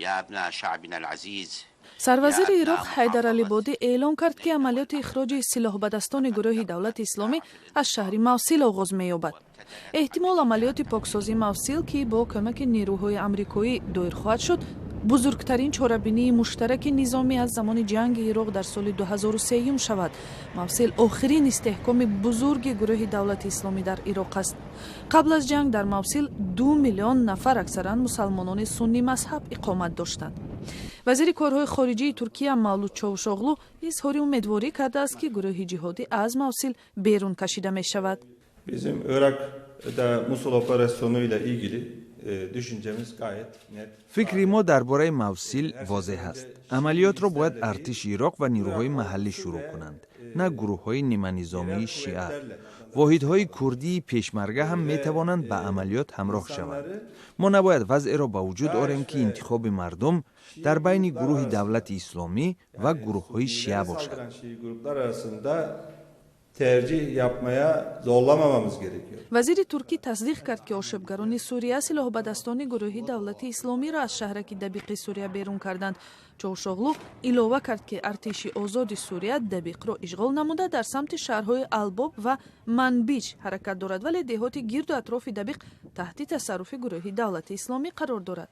يا أبناء شعبنا العزيز. Сарвазири Ироқ Ҳайдар Алибодӣ эълон кард, ки амалиёти ихроҷи силоҳбадастони гурӯҳи Давлати Исломӣ аз шаҳри Мавсил оғоз меёбад. Эҳтимол, амалиёти поксозии Мавсил, ки бо кӯмаки нерӯҳои амрикоӣ доир хоҳад шуд, бузургтарин чорабинии муштараки низомӣ аз замони ҷанги Ироқ дар соли 2003 шавад. Мавсил охирин истеҳкоми бузурги гурӯҳи Давлати Исломӣ дар Ироқ аст. Қабл аз ҷанг дар Мавсил 2 миллион нафар, аксаран мусалмонони суннӣ мазҳаб, иқомат доштанд. Вазири корҳои хориҷии Туркия Мавлуд Човушоғлу изҳори умедворӣ кардааст, ки гурӯҳи ҷиҳодӣ аз Мавсил берун кашида мешавад. Bizim Irak'da Musul operasyonu ile ilgili düşüncemiz gayet net. Фикри мо дар бораи Мавсил возеҳ аст. Амалиётро бояд артиши Ироқ ва нирӯҳои маҳаллӣ шурӯъ кунанд, на гурӯҳҳои ниманизомии шиа. Воҳидҳои курдии пешмарга ҳам метавонанд ба амалиёт ҳамроҳ шаванд. Мо набояд вазъеро ба вуҷуд орем, ки интихоби мардум дар байни гурӯҳи Давлати Исломӣ ва гурӯҳҳои шиа бошад. Gruplar arasında tercih yapmaya zorlamamamız gerekiyor. Вазири туркӣ тасдиқ кард, ки ошӯбгарони Сурия силоҳбадастони гурӯҳи Давлати Исломиро аз шаҳраки Дабиқи Сурия берун карданд. Човушоғлу илова кард, ки Артиши озоди Сурия Дабиқро ишғол намуда, дар самти шаҳрҳои Албоб ва Манбиҷ ҳаракат дорад, вале деҳоти гирду атрофи Дабиқ таҳти тасарруфи гурӯҳи Давлати Исломӣ қарор дорад.